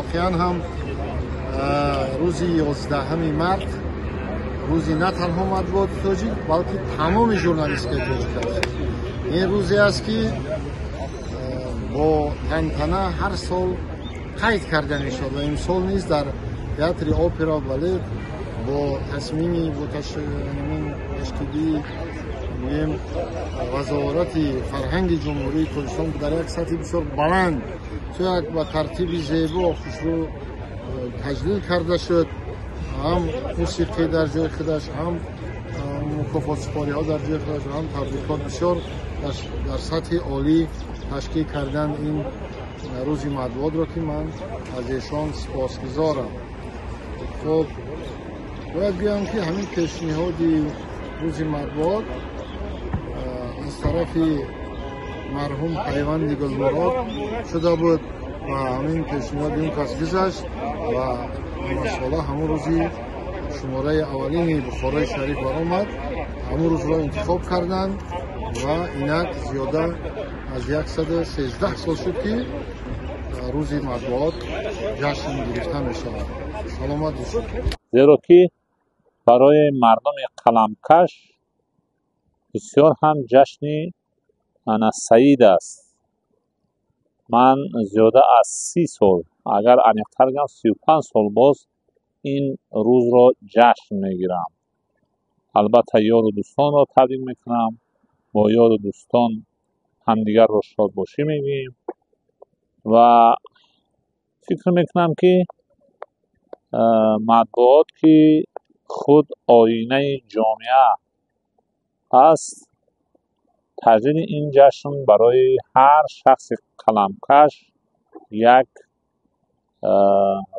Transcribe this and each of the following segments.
Воқеан ҳам рӯзи 11 март рӯзи на танҳо матбуоти тоҷик, балки тамоми журналистикаи тоҷик аст. Ин рӯзе аст, ки бо тантана ҳар сол қайд карда мешавад ва имсол низ дар театри опера балет бо тасмими, бо ташкилии, гӯем, Вазорати фарҳанги Ҷумҳурии Тоҷикистон дар як сатҳи бисёр баланд, як ба тартиби зебо, хушрӯ таҷлил карда шуд. Ҳам мусиқӣ дар ҷои худаш, ҳам мукофотсупориҳо дар ҷои худаш, ҳам табрикот бисёр дар сатҳи олӣ ташкил кардан ин рӯзи матбуотро, ки ман аз эшон сипосгузорам. Хуб, бояд гӯям, ки ҳамин пешниҳоди рӯзи матбуот аз тарафи марҳум Пайванди Гулмурод шуда буд ва ҳамин пешниҳоди он кас гузашт ва ҳамасола ҳамон рӯзи шумораи аввалини Бухорои Шариф баромад, ҳамон рӯзро интихоб карданд ва инак зиёда аз 113 сол шуд, ки рӯзи матбуот ҷашн гирифта мешавад. Саломат бошед. Зеро ки барои мардуми қаламкаш бисёр ҳам ҷашни ана саид аст. Ман зиёда аз 30 сол, агар аниқтар гӯям, 35 сол боз ин рӯзро ҷашн мегирам. Албатта, ёру дӯстонро табрик мекунам, бо ёру дӯстон ҳамдигарро шодбошӣ мегӯем ва фикр мекунам, ки матбуот, ки худ оинаи ҷомеа аст, таҷлили ин ҷашн барои ҳар шахси қаламкаш як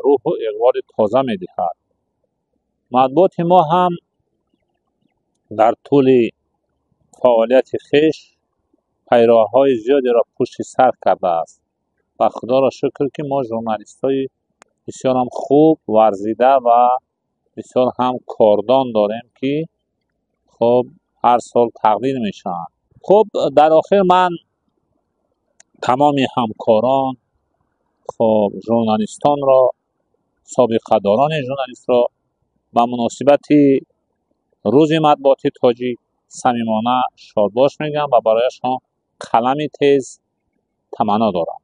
рӯҳу иқболи тоза медиҳад. Матбуоти мо ҳам дар тӯли фаъолияти хеш пайроҳаҳои зиёдеро пушти сар кардааст ва худоро шукр, ки мо журналистҳои бисёрам хуб, варзида ва бисёр ҳам кордон дорем, ки хуб ҳар сол тақдир мешаванд. Хуб, дар охир ман тамоми ҳамкорон, хуб, журналистонро, собиқадорони журналистро ба муносибати рӯзи матбуоти тоҷик самимона шодбош мегӯям ва барояшон қалами тез таманно дорам.